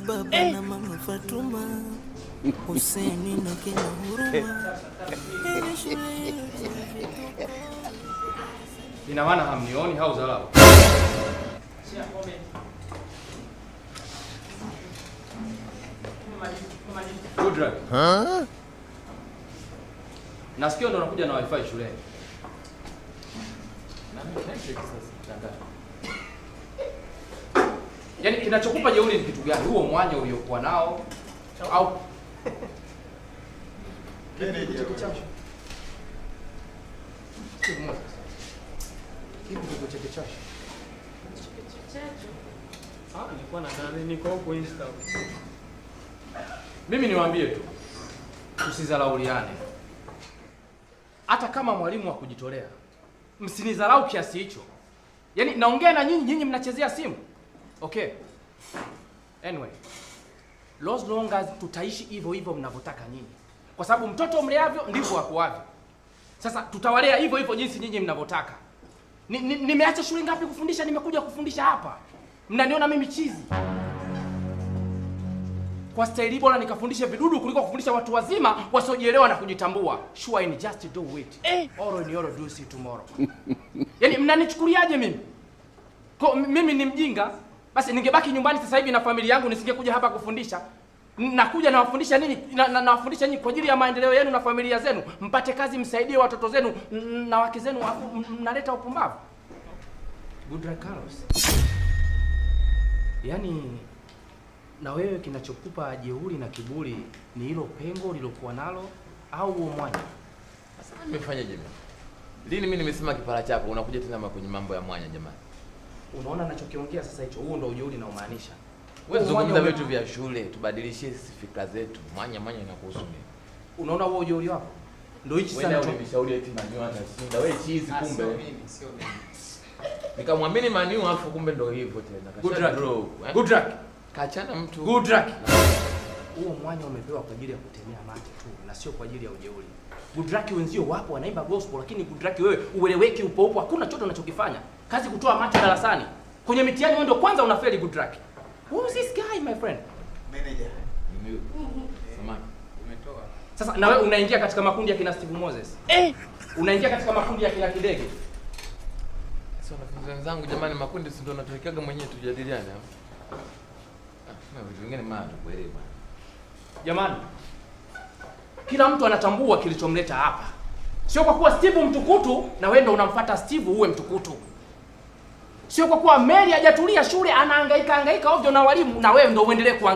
Baba na mama Fatuma, Huseni na kina Huruma. Ile shule yetu. Ina maana hamnioni au dharau? Good luck. Huh? Nasikia ndo unakuja na wifi shuleni. Na mimi network sasa. Yaani kinachokupa jeuri ni kitu gani? Huo mwanya uliokuwa nao au kipi kikuchekechasho? Ah, nilikuwa nadhani niko huko Insta. Mimi niwaambie tu, tusizalauliane. Hata kama mwalimu wa kujitolea, msinidharau kiasi hicho. Yaani naongea na nyinyi, nyinyi mnachezea simu. Okay. Anyway, as long as tutaishi hivyo hivyo mnavyotaka nyinyi. Kwa sababu mtoto mleavyo ndivyo akuavyo. Sasa tutawalea hivyo hivyo jinsi nyinyi mnavyotaka. Nimeacha shule ngapi kufundisha, nimekuja kufundisha hapa. Mnaniona mimi chizi. Kwa staili bora nikafundishe vidudu kuliko kufundisha watu wazima wasiojielewa na kujitambua. Sure in just do it. Or in your do see tomorrow. Yaani mnanichukuliaje mimi? Kwa mimi ni mjinga, basi ningebaki nyumbani sasa hivi na familia yangu nisingekuja hapa kufundisha. Nakuja nawafundisha nini? Nawafundisha nyinyi kwa ajili ya maendeleo yenu na familia zenu. Mpate kazi, msaidie watoto zenu na wake zenu, mnaleta upumbavu. Good luck Carlos. Yaani na wewe kinachokupa jeuri na kiburi ni hilo pengo lilokuwa nalo au huo mwanya? Sasa nimefanyaje mimi? Lini mimi nimesema kipara chako unakuja tena kwenye mambo ya mwanya jamani? Unaona ninachokiongea sasa hicho, huo ndio ujeuri na umaanisha. Wewe zungumza vitu vya shule, tubadilishie sisi fikra zetu. Mwanya mwanya inakuhusu nini? Unaona huo ujeuri wako? Ndio hichi sana tu. Wewe unishauri eti Manu atashinda. Wewe chizi kumbe. Sio mimi, sio mimi. Nikamwamini Manu afu kumbe ndio hivyo tena. Good luck. Good luck. Kaachana mtu. Good luck. Huo mwanya umepewa kwa ajili ya kutemea mate tu na sio kwa ajili ya ujeuri. Good luck wenzio wapo wanaimba gospel, lakini good luck wewe ueleweki, upo upo, hakuna chochote unachokifanya. Kazi kutoa mate darasani. Kwenye mitihani wewe ndio kwanza unafeli good luck. Who is this guy my friend? Manager. Samaki. Umetoa. Sasa na wewe unaingia katika makundi ya kina Steve Moses. Unaingia katika makundi ya kina Kidege. Sasa wanafunzi wenzangu jamani, makundi si ndio natuwekaga mwenyewe tujadiliane hapo. Na vitu vingine maana tukuelewa bwana. Jamani, kila mtu anatambua kilichomleta hapa. Sio kwa kuwa Steve mtukutu na wewe ndio unamfuata Steve uwe mtukutu. Sio kwa kuwa Mary hajatulia shule anahangaika hangaika ovyo na walimu na wewe ndio uendelee kuhangaika.